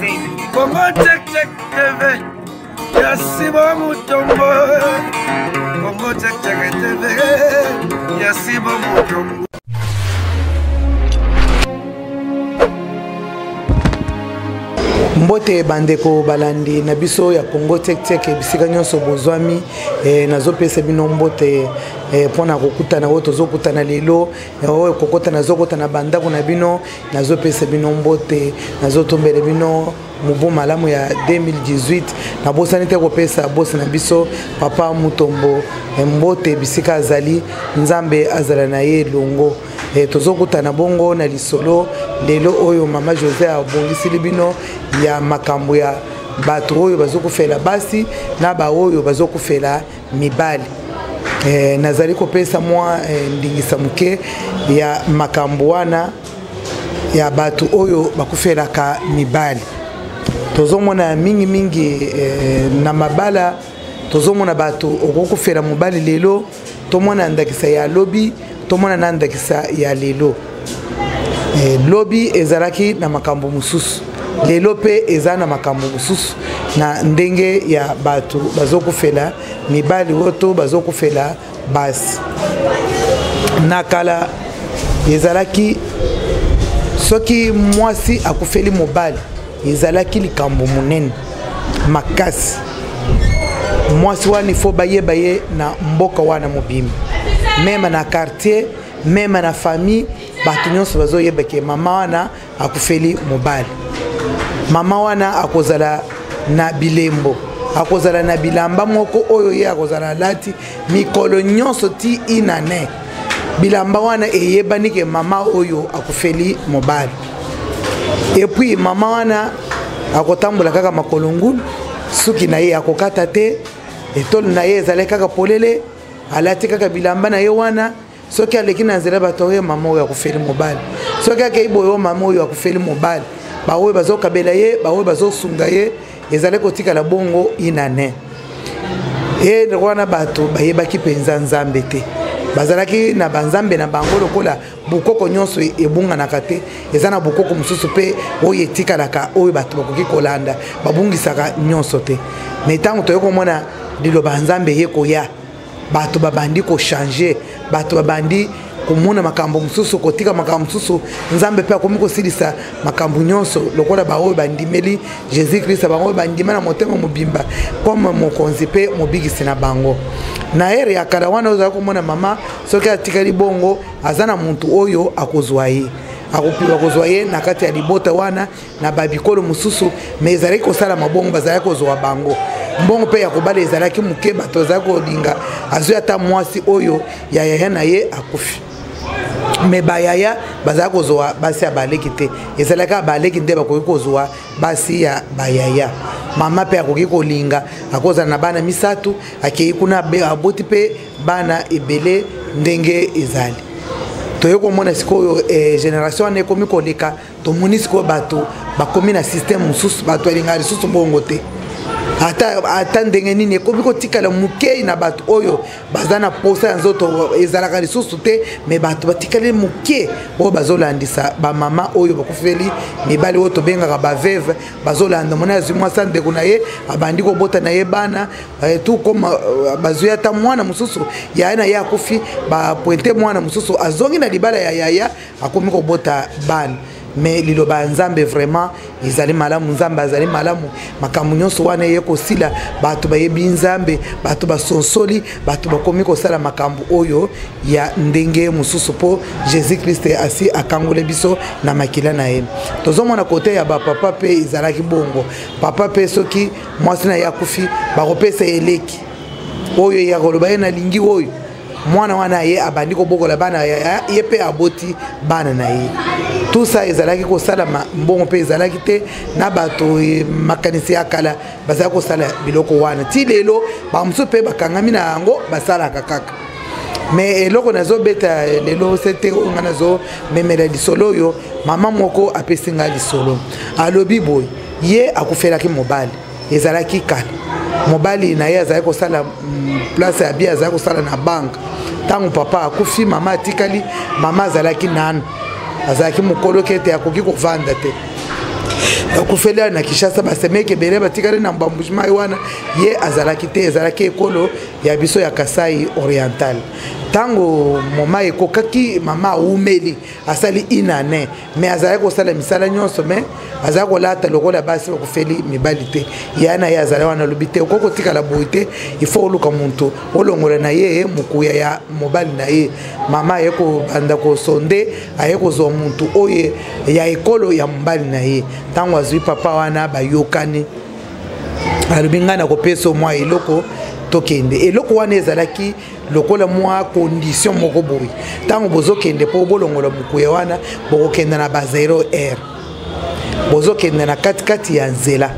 Congo Check Check TV ya Sibo Mutombo Congo Check Check TV ya Sibo Mutombo. Mbote bandeko balandi na biso ya Congo Check Check bisika nyonso bozwami eh, nazopesa bino mbote eh, mpo na kokutana oyo tozokutana lelo eh, oyo kokota nazokota na bandako na bino. Nazopesa bino mbote, nazotombela bino mobu malamu ya 2018. Nabosani te kopesa bosi na biso papa Mutombo mbote bisika azali, Nzambe azala na ye elongo. Tozokutana bongo na lisolo lelo oyo mama José abongisili bino ya makambo ya bato oyo bazokufela basi na baoyo bazokufela mibali. Nazali kopesa mwa ndingisa moke ya makambo wana ya bato oyo bakufelaka mibali. Tozomona mingi mingi na mabala, tozomona bato okokufela mobali lelo, tomona ndakisa ya lobi, tomona na ndakisa ya lelo. Lobi ezalaki na makambo mosusu, lelo pe eza na makambo mosusu na ndenge ya bato bazokufela mibali oyo to bazokufela basi. Na kala ezalaki soki mwasi akufeli mobali ezalaki likambo monene makasi. Mwasi wana il faut bayeba ye na mboka wana mobimba, meme na quartier, meme na famille, bato nyonso bazoyeba ke mama wana akufeli mobali. Mama wana akozala na bilembo, akozala na bilamba moko oyo ye akozala alati mikolo nyonso ti inane. Bilamba wana eyebani ke mama oyo akufeli mobali. Et puis mama wana akotambola kaka makolo ngulu, suki na ye akokata te, etolo na ye ezali kaka polele, alati kaka bilamba na ye wana. Soki aleki na nzela bato oyo mama oyo akufeli mobali, soki akei boye oyo mama oyo akufeli mobali, baoyo bazokabela ye, baoyo bazosunga ye, ezali kotikala bongo inane. E wana bato bayebaki mpenza Nzambe te, bazalaki na banzambe na bango lokola bokoko nyonso ebunganaka te. Eza na bokoko mosusu mpe oyo etikalaka, oyo bato bakoki kolanda, babungisaka nyonso te. Mais ntango toyei komona liloba ya Nzambe ye koya, bato babandi kochanger, bato babandi komona makambo mosusu, kotika makambo mosusu. Nzambe mpe akomi kosilisa makambo nyonso lokola baoyo bandimeli Jésus-Christ, bango bandima na motema mobimba comme mokonzi mpe mobikisi na bango. Na ere ya kala wana ozala komona mama soki atikali bongo, aza na mutu oyo akozwa ye, akopiwa kozwa ye na kati ya libota wana na babikolo mosusu, mais ezalaki kosala mabongo, bazalaki kozwa bango mbongo mpe ya kobala ezalaki moke, bato bazalaki kolinga azwi ata mwasi oyo ya yaya na ye akufi. Mais bayaya bazalaki kozwa basi ya baleki te, ezalaki kaka baleki nde bakoki kozwa basi ya bayaya. Mama mpe akoki kolinga, akozala na bana misato, akei kuna aboti mpe bana ebele ndenge ezali. Toyei komona sikoyo génération wana ekomi koleka, tomoni sikoyo bato bakomi na système mosusu, bato balingaka lisusu mbongo te. Ata ndenge nini ekomi kotikala moke na bato oyo baza na posa ya nzoto ezalaka lisusu te, mais bato batikali moke oyo bazolandisa bamama oyo bakufeli mibali oyo tobengaka ba veuve, bazolanda mona azwi mwasi ya ndeko na ye, abandi kobota na ye bana, tout comme bazwi ata mwana mosusu yaya na ye akufi, bapointe mwana mosusu azongi na libala ya yaya, akomi kobota bana. Mais liloba ya Nzambe vraiment ezali malamu, Nzambe azali malamu, makambo nyonso wana eye kosila, bato bayebi Nzambe, bato basonsoli, bato bakomi kosala makambo oyo ya ndenge mosusu mpo Jésus-Christ asi akangole biso na makila na ye. Tozomona kote ya bapapa mpe ezalaki bongo, papa mpe soki mwasi na ye akufi bakopesa ye leki oyo ya koloba ye nalingi oyo mwana wana ye abandi kobokola bana ye mpe aboti bana na ye. Tout ça ezalaki kosalama, mbongo mpe ezalaki te na bato makanisi ya kala bazalaki kosala biloko wana ti lelo, bamosusu mpe bakangami na yango basalaka kaka. Mais eloko nazobeta lelo se te oyo ngai nazomemela lisolo oyo, mama moko apesi ngai lisolo, alobi boye, ye akufelaki mobali, ezalaki kala, mobali na ye azalaki kosala place ya bien, azalaki kosala na banque. Ntango papa akufi, mama atikali, mama azalaki nanu, azalaki mokolo ke ete akoki kovanda te. Bakufeli na Kinshasa, basemeki ebele batikali na Mbuji-Mayi wana, ye azalaki te. Ezalaki ekolo ya biso ya Kasai Oriental. Ntango moma ekokaki, mama awumeli, asali une année, mais azalaki kosala misala nyonso, mais azalaki kolata lokola basi bakufeli mibali te. Ya na ye azali wana, alobi te, okoki kotikala boye te, il faut oluka moto olongola na ye mokuya ya mobali na ye. Mama aye kobanda kosonde, aye kozwa motu oyo ya ekolo ya mobali na ye. Ntango azwi papa wana, bayokani, alobi ngai nakopesa mwa eloko, tokende. Eloko wana ezalaki lokola mwa condition moko boye: ntango bozokende mpo bolongola mokuya wana, bokokende na ba 0 heure, bozokende na katikati ya nzela,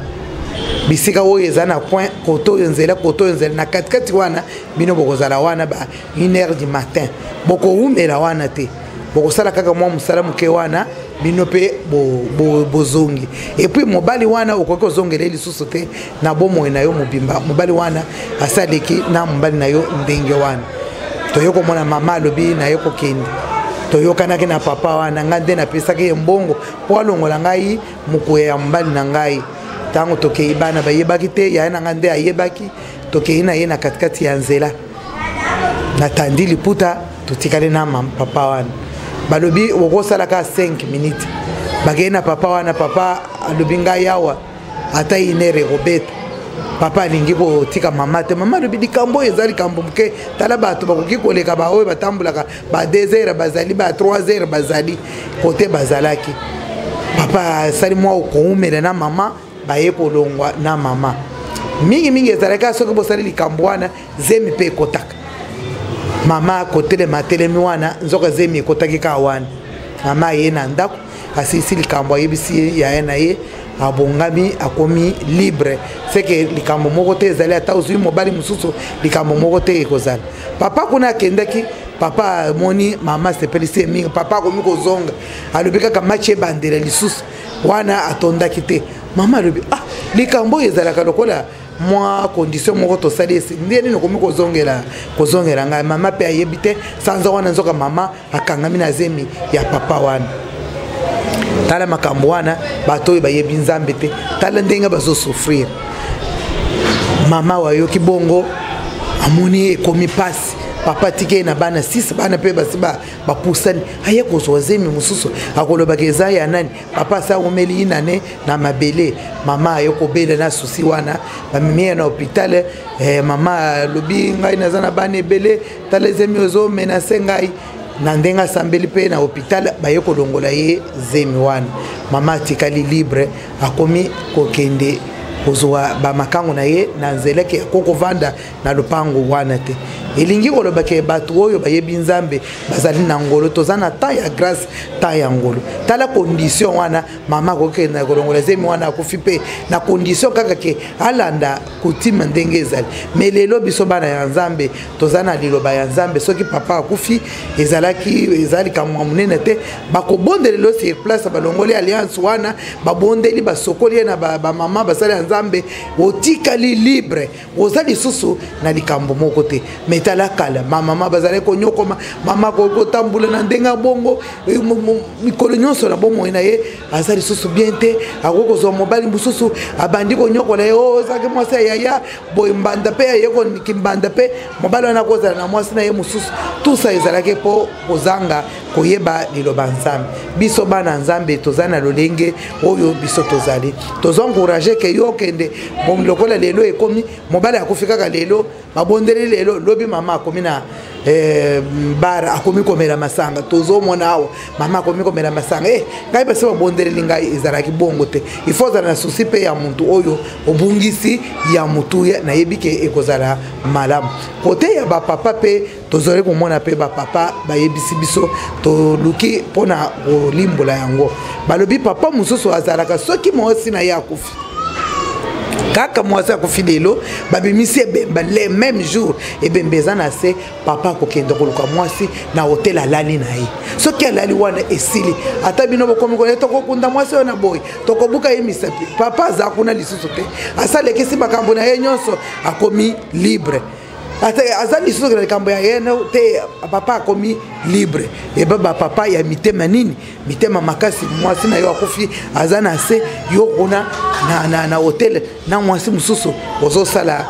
bisika oyo eza na point, kote oyo nzela, kote oyo nzela, na katikati wana bino bokozala wana ba 1 heure du matin. Bokowumela wana te, bokosala kaka mwa mosala moke wana, bino mpe bozongi. Et puis mobali wana okoki kozongela ye lisusu te na bomoi na yo mobimba. Mobali wana asaleki na mobali na yo ndenge wana. Toye komona mama alobi na ye kokende, toyokanaki na papa wana, ngai nde napesaki ye mbongo mpo alongola ngai mokoya ya mobali na ngai. Ntango tokei, bana bayebaki te, yaya na ngai nde ayebaki. Tokei na ye na katikati ya nzela, natandi liputa, totikali na papa wana. Balobi okosalaka 5 minutes. Bakei na papa wana, papa alobi ngai awa ata inere ekobeta. Papa alingi kotika mama te. Mama alobi likambo oyo eza likambo moke, tala bato bakoki koleka, baoyo batambolaka ba 2 heures bazali, ba 3 heures bazali kote bazalaki. Papa asali mwa okoumela na mama, baye kolongwa na mama. Mingimingi ezalaki soki bosali likambo wana, zemi mpe ekotaka. Mama akotelema, atelemi wana, nzoka zemi ekotaki kaka wana. Mama aye na ndako, asilisi likambo, ayebisi yaya na ye, abongami, akomi libre, seke likambo moko te ezali. Ata ozwi mobali mosusu, likambo moko te ekozala. Papa kuna akendaki, papa amoni mama asepelisi ye mingi, papa akomi kozonga, alobi kaka match ebandela lisusu wana atondaki te. Mama alobi: ah, likambo oyo ezalaka lokola mwa condition moko tosali, esi nde nini okomi kozongela ngai? Mama mpe ayebi te sanza wana, nzoka mama akangami na zemi ya papa wana. Tala makambo wana, bato oyo bayebi Nzambe te, tala ndenge bazosouffrir. Mama wayoki bongo, amoni ekomi mpasi. Papa atiki ye na bana 6, bana mpe basi bapusani. Aye kozwa zemi mosusu, akolobaka eza ya nani? Papa asa omeli inane na mabele. Mama aye kobela na susi wana, bamemi ye na hôpital. Mama alobi ngai naza na bana ebele, tala zemi ozomenase ngai. Na ndenge asambeli mpe na hôpital, baye kolongola ye zemi wana. Mama atikali libre, akomi kokende kozwa bamakango na ye na nzela ke akokovanda na lopango wana te. Elingi koloba ke bato oyo bayebi Nzambe bazali na ngolo. Toza na temps ya grâce, temps ya ngolo. Tala condition wana, mama akokende kolongola zemi wana, akufi mpe na condition kaka ke alanda kotima ndenge ezali. Mais lelo biso bana ya Nzambe toza na liloba ya Nzambe. Soki papa akufi, ezalaki eza likambo ya monene te. Bakobondela lelo sur place, balongoli alliance wana, babondeli, basokoli ye na bamama, basali ya Nzambe, otikali libre, oza lisusu na likambo moko te. Mais tala kala, bamama bazalaki konyokoma. Mama akoki kotambola na ndenge ya bongo mikolo nyonso na bomoi na ye, aza lisusu bien te. Akoki kozwa mobali mosusu, abandi konyokola ye: o ozalaki mwasi ya yaya boye, mbanda mpe aye kimbanda mpe mobali wana akozala na mwasi na ye mosusu. Tusa ezalaki mpo kozanga koyeba liloba Nzambe. Biso bana Nzambe toza na lolenge oyo biso tozali, toza encourage ke yo okende lokola lelo ekomi mobali akufi kaka lelo, babondeli lelo, lobi mama akomi na bar, akomi komela masanga. Tozomona awa mama akomi komela masanga. Ngai basi babondeleli ngai, ezalaki bongo te. Il faut ozala na souci mpe ya motu oyo obungisi ya motuya. Nayebi ke ekozala malamu. Kote ya bapapa mpe tozali komona mpe bapapa bayebisi biso, toluki mpona kolimbola yango. Balobi papa mosusu azalaka, soki mwasi na ye akufi, kaka mwasi akufi lelo, babimisi ebemba, le même jour ebemba eza na se, papa akokende koluka mwasi na hotel, alali na ye. Soki alali wana, esili. Ata bino bokomi koya, tokokunda mwasi oyo na boye, tokobuka ye misapi, papa aza kuna lisusu te, asalekisi makambo na ye nyonso, akomi libre. Aza lisusu na likambo ya ye te. Papa akomi libre. Eba bapapa ya mitema nini, mitema makasi. Mwasi na yo akufi, aza na se, yo kuna na hotel na mwasi mosusu, ozosala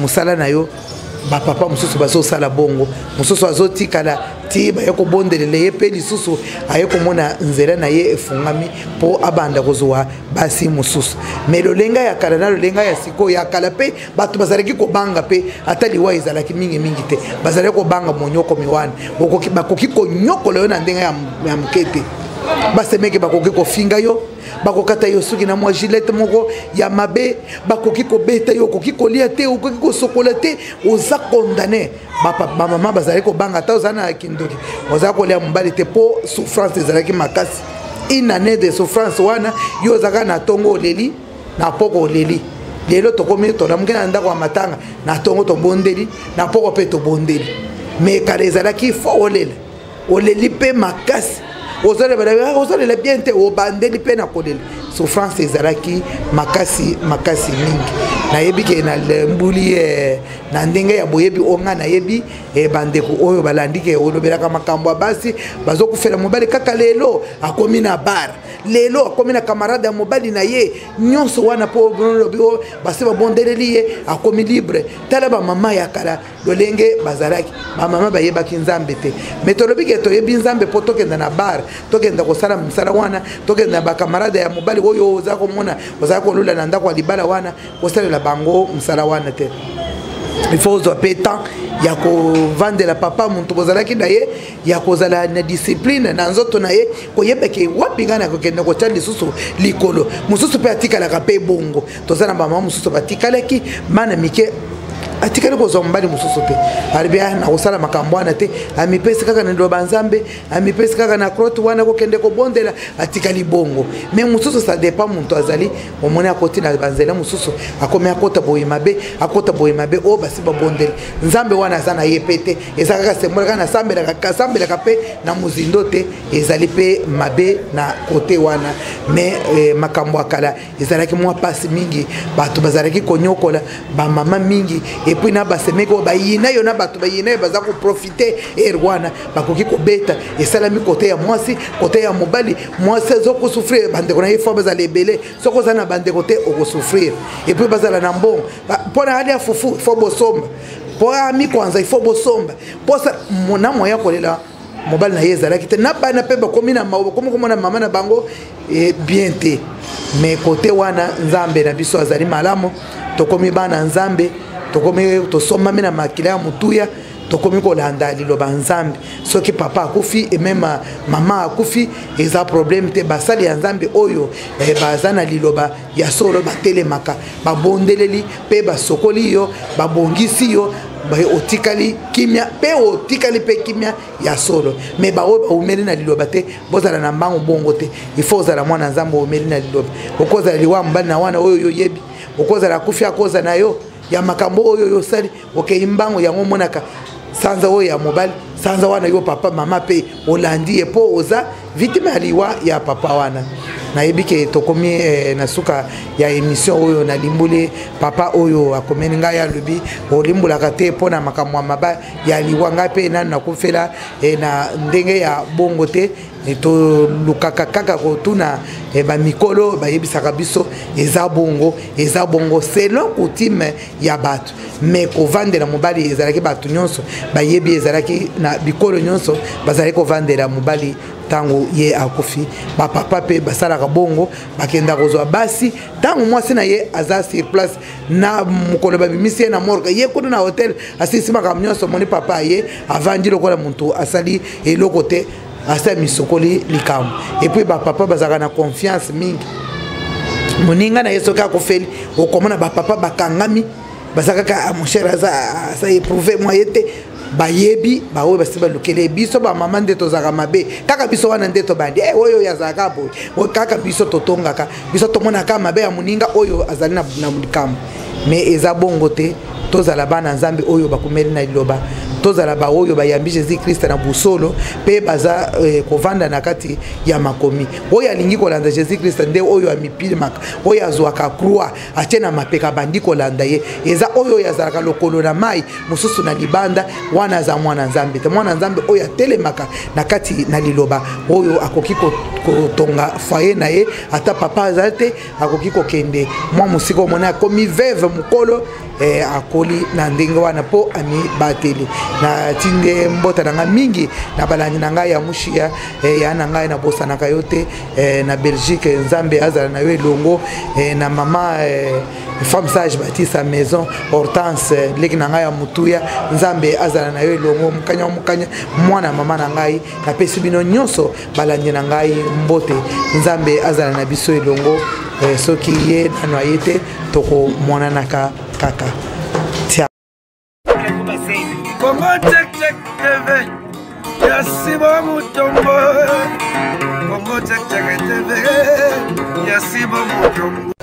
mosala na yo. Bapapa mosusu bazosala bongo, mosusu azotikala ti baye kobondelela ye, mpe lisusu aye komona nzela na ye efungami mpo abanda kozwa basi mosusu. Mais lolenga ya kala na lolenga ya sikoyo, ya kala mpe bato bazalaki kobanga, mpe ata liwa ezalaki mingimingi te, bazalaki kobanga monyokomi wana. Bakoki konyokola yo na ndenge ya moke te. Basemeke bakoki kofinga yo, bakokata yo soki na mwa gilete moko ya mabe, bakoki kobeta yo, okoki kolia te, okoki kosokola te, oza condamné. Bamama bazali kobanga, ata oza na kindoki, oza kolia mobali te, mpo souffrance ezalaki makasi. Une année de souffrance wana, yo ozalaka na ntongo oleli, na poko oleli. Lelo tokomi, tolamuki na ndako ya matanga, na ntongo tobondeli, na poko mpe tobondeli. Mais kala ezalaki fo olela, oleli mpe makasi, ozolela bien te, obandeli mpe na kolela. Souffrance ezalaki makasi, makasi mingi. Nayebi ke na mbuli na ndenge ya boyebi oyo ngai nayebi, bandeko oyo balandi ke olobelaka makambo ya basi bazokufela mobali, kaka lelo akomi na bar, lelo akomi na camarade ya mobali na ye, nyonso wana mpo lobi oyo basi babondeleli ye, akomi libre. Tala bamama ya kala lolenge bazalaki. Bamama bayebaki Nzambe te, mais tolobi ke toyebi Nzambe mpo tokenda na bar, tokenda kosala mosala wana, tokenda na bacamarade ya mobali oyo oza komona, ozala kolula na ndako ya libala wana, kosalela bango mosala wana te. Il faut ozwa mpe temps ya kovandela papa moto bozalaki na ye, ya kozala na discipline na nzoto na ye, koyeba ke wapi ngai nakokende kotya lisusu likolo. Mosusu mpe atikalaka mpe bongo. Toza na bamama mosusu batikalaki bana mike, atikali kozwa mobali mosusu te. Alobi nakosala makambo wana te, amipesi kaka na liloba Nzambe, amipesi kaka na crotte wana, kokende kobondela, atikali bongo. Mais mosusu, ça dépend moto azali. Omoni akoti na banzela mosusu, akomi akota boye mabe, akota boye mabe, oyo basi babondeli Nzambe wana aza na ye mpe te. Eza kaka sembola, kaka nasambelaka, asambelaka mpe na mozindo te. Ezali mpe mabe na kote wana. Mais makambo ya kala ezalaki mwa mpasi mingi, bato bazalaki konyokola bamama mingi. Et puis na basemeki oyo bayina yo, na bato bayina yo, baza koprofiter ere wana, bakoki kobeta. Esalami kote ya mwasi, kote ya mobali. Mwasi azokosouffrir, bandeko na ye fo bazala ebele. Soki oza na bandeko te, okosouffrir. Et puis bazala na mbongo mpo na alia fufu, fo bosomba, mpo amikwanza, ifo bosomba, mpo na moya kolela mobali na ye ezalaki te. Na bana mpe bakomi na mawa, bakomi komona mama na bango bien te. Mais kote wana, Nzambe na biso azali malamu. Tokomi bana Nzambe, tokomi tosombami na makila ya motuya, tokomi kolanda liloba Nzambe. Soki papa akufi et même mama akufi, eza problème te. Basali ya Nzambe oyo baza na liloba ya solo batelemaka, babondeleli mpe basokoli yo, babongisi yo, otikali kimia mpe otikali mpe kimia ya solo. Mais baoyo baumeli na liloba te, bozala na mbango bongo te. Il faut ozala mwana Nzambe, oumeli na liloba. Okozala liwa mobali na wana oyo oyebi, okozala akufi, akoza na yo ya makambo oyo oyo osali, okei mbango. Yango omonaka sanza oyo ya mobali, sanza wana yo papa, mama mpe olandi ye, mpo oza victime ya liwa ya papa wana. Nayebi ke tokomi na suka ya émission oyo. Nalimbuli papa oyo akomeli ngai, alobi olimbolaka te mpo na makambo ya maba ya liwa. Ngai mpe nanu nakufela na ndenge ya bongo te. Tolukaka kaka kotuna bamikolo, bayebisaka biso eza bongo, eza bongo selon coutume ya bato. Mais kovandela mobali ezalaki, bato nyonso bayebi, ezalaki na bikolo nyonso, bazalaki kovandela mobali ntango ye akufi. Bapapa mpe basalaka bongo, bakenda kozwa basi ntango mwasi na ye aza sur place. Na mokolo babimisi ye na morgue, ye kuna na hotel asilisi makambo nyonso, omoni papa ye avandi lokola moto asali eloko te, asali misokoli likambo. Et puis bapapa bazalaka na confiance mingi. Moninga na ye soki akofeli, okomona bapapa bakangami, baza kaka: "Mon cher aza éprouvé, moye te." Bayebi baoyo basi balukeli biso. Bamama nde tozalaka mabe, kaka biso wana nde tobandi oyo oyo azalaka boye. Kaka biso totongaka, biso tomonaka mabe ya moninga oyo azali na likambo. Mais eza bongo te. Tozala bana Nzambe oyo bakomeli na liloba. Tozala baoyo bayambi Jésus Christ na bosolo mpe baza kovanda na kati ya makomi. Oyo alingi kolanda Jésus Christ nde oyo amipilimaka, oyo azwaka croix atie na mapeka, abandi kolanda ye. Eza oyo oyo azalaka lokolo na mai, mosusu na libanda, wana aza mwana Nzambe te. Mwana Nzambe oyo atelemaka na kati na liloba, oyo akoki kotonga foyer na ye ata papa aza te, akoki kokende mwa mosika, omona akomi veuve mokolo, akoli na ndenge wana mpo amibateli. Natinde mbota na ngai mingi na balandi na ngai ya Mushia, ya na ngai, nabosanaka yo te, na Belgique. Nzambe azala na yo elongo na mama femme sage Batisa maison Hortense, leki na ngai ya motuya. Nzambe azala na yo elongo, mokanya mokanya, mwana mama na ngai. Napesi bino nyonso balandi na ngai mbote. Nzambe azala na biso elongo. Soki ye nano aye te, tokomonanaka kaka. Tia. Congo Check Check TV ya Simon Mutombo. Congo Check Check TV ya Simon Mutombo.